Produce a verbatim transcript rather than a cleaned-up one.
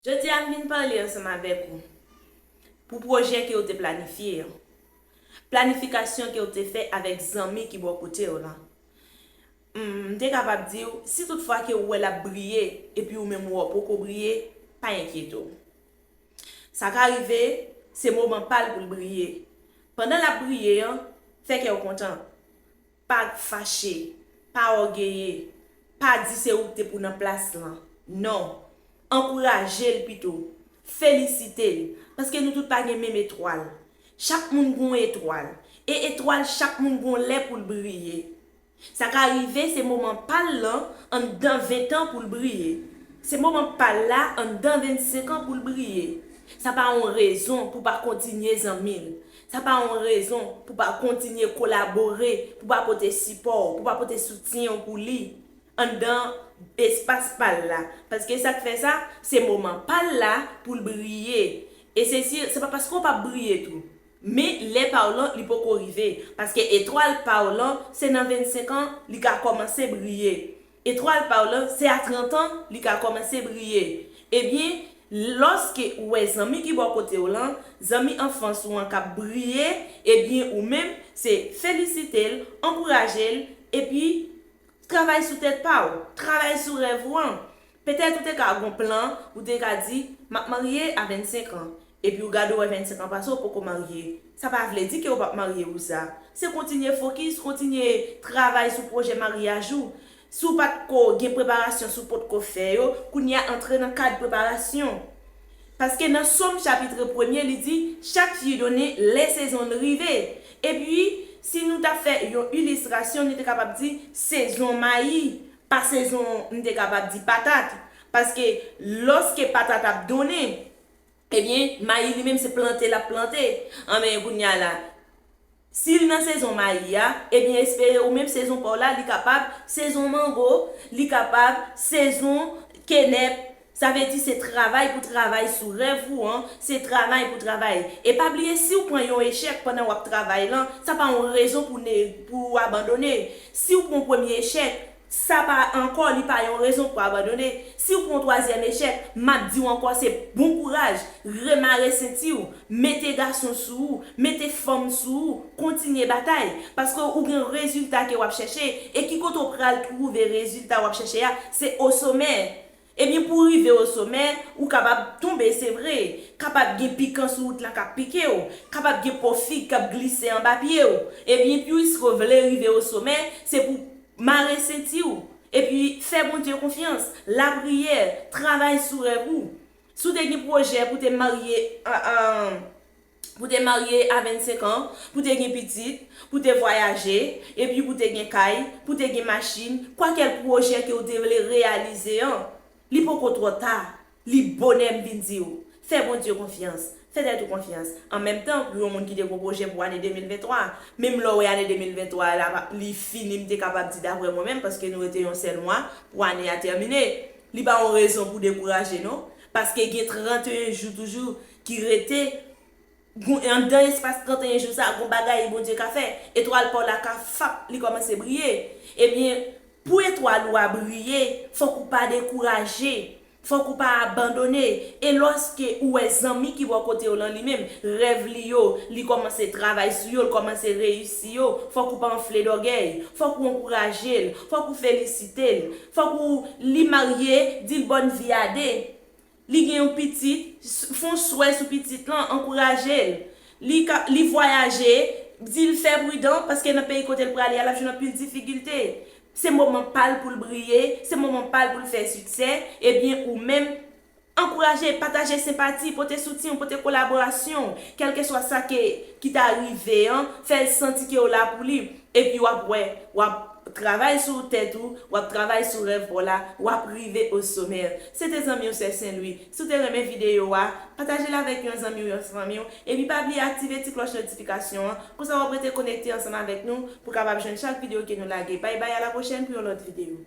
Jodi a, m vin pale ansanm avèk ou pou pwojè ke w te planifye an. Planifikasyon ke w te fè avèk zanmi ki bò kote w lan. Hmm, m te kapab di w, si toutfwa ke w wè l ap briye, epi ou menm ou wè w poko briye, pa enkyete w. Sa ka rive, se moman pa l pou l briye. Pandan l ap briye an, fè kè w kontan. Pa fache, pa ògeye, pa di se ou k te pou nan plas lan. Non. Ankouraje l pito. Felisite l. Paske nou tout pa gen menm etwal. Chak moun gen yon etwal. E etwal chak moun gen yon lè pou l briye. Sa ka rive se moman pa l lan anndan ven tan pou l briye. Se moman pa l la anndan vennsenk an pou l briye. Sa pa yon rezon pou pa kontinye zanmi l. Sa pa yon rezon pou pa kontinye kolabore, pou pa pote sipò w, pou pa pote soutyen w pou li anndan espas pa l la. Paske sa k fè sa, se moman pa l la pou l briye. E se si, se pa paske w p ap briye tou. Men lè pa w lan, li poko rive. Paske etwal pa w lan, se nan vennsenk an, li ka kòmanse briye. Etwal pa w lan, se a trant an, li ka kòmanse briye. Ebyen, lòske ou wè zanmi ki bò kote w lan, zanmi anfans ou an k ap briye, ebyen, ou menm, se felisite l, ankouraje l, epi travay sou tèt pa w, travay sou rèv ou an. Petèt ou te ka gon plan, ou te ka di, "M ap marye a vennsenk an." Epi ou gade ou wè vennsenk an pase, ou poko marye. Sa pa vle di ke ou p ap marye pou sa. Se kontinye fokis, kontinye travay sou pwojè maryaj ou. Si w pa t ko gen preparasyon, si w pot ko fè yo, kounye a antre nan kad preparasyon. Paske nan Sòm chapit premye, li di, "Chaque fille donne les saisons rive." Epi, si nou ta fè yon ilistrasyon, nou te kapab di sezon mayi, pa sezon, m te kapab di patat. Paske lòske patat ap donnen, ebyen, mayi li menm se plante l ap plante. Anben, kounye a la, si l nan sezon mayi a, ebyen, espere ou menm sezon pa w la, li kapab sezon mango, li kapab sezon kenèp. Sa vle di se travay pou travay sou rèv ou an, se travay pou travay. E pa bliye, si w pran yon echèk pandan w ap travay lan, sa pa yon rezon pou ne, pou w abandone. Si w pran yon premye echèk, sa pa ankò, li pa yon rezon pou abandone. Si w pran yon twazyèm echèk, m ap di w ankò, se bon kouraj, remare senti w, mete gason sou ou, mete fanm sou ou, kontinye batay, paske ou gen rezilta ke w ap chèche, e ki kote w pral twouve rezilta w ap chèche a, se o somè. Ebyen, pou w rive o somè, ou kapab tonbe, se vre. Kapab gen pikan sou wout la k ap pike w. Kapab gen po fig k ap glise anba pye w. Ebyen, piske w vle rive o somè, se pou mare senti w. Epi, fè Bondye konfyans. Lapriyè, travay sou rèv ou. Si w te gen pwojè pou te marye, an, an, pou te marye a vennsenk an, pou te gen pitit, pou te vwayaje, epi pou te gen kay, pou te gen machin, kwakèl pwojè ke w te vle reyalize an, li poko twò ta. Li bonè m vin di w, fè Bondye konfyans, fè tèt ou konfyans. An menm tan, pou yon moun ki te gon pwojè pou ane de mil venntwa, menm lè w wè ane de mil venntwa a la, li fini, m te kapab di daprè mwen menm, paske nou rete yon sèl mwa pou ane a tèmine. Li pa yon rezon pou dekouraje, non. Paske gen tranteyen jou toujou ki rete. Gon, anndan espas tranteyen jou sa, gon bagay Bondye ka fè. Etwal pa w la ka fap, li kòmanse briye. Ebyen, pou etwal ou a briye, fòk ou pa dekouraje. Fòk ou pa abandone. E lòske ou wè zanmi ki bò kote w lan li menm, rèv li yo, li kòmanse travay sou yo, li kòmanse reyisi yo, fòk ou pa anfle dògèy. Fòk ou ankouraje l. Fòk ou felisite l. Fòk ou, li marye, di l bòn vi a de. Li gen yon pitit, s-, fè yon swè sou pitit lan, ankouraje l. Li ka, li vwayaje, di l fè pridan, paske nan peyi kote l prale a, l ap jwenn anpil difikilte. Se moman pa l pou l briye, se moman pa l pou l fè siksè. Ebyen, ou menm, ankouraje, pataje senpati, pote soutyen, pote kolaborasyon, kèlkeswa sa ke, ki ta rive an, fè l santi ke w la pou li. Epi w ap wè, w ap travay sou tèt ou, w ap travay sou rèv pa w la, w ap rive o somè. Se te zanmi w Sè Sen Lwi. Si w te renmen videyo a, pataje l avèk yon zanmi w, yon fanmi w, epi pa bliye aktive ti klòch notifikasyon an, konsa w ap rete konekte ansanm avèk nou pou w kapab jwenn chak videyo ke nou lage. Bay bay, a la pwochèn pou yon lòt videyo.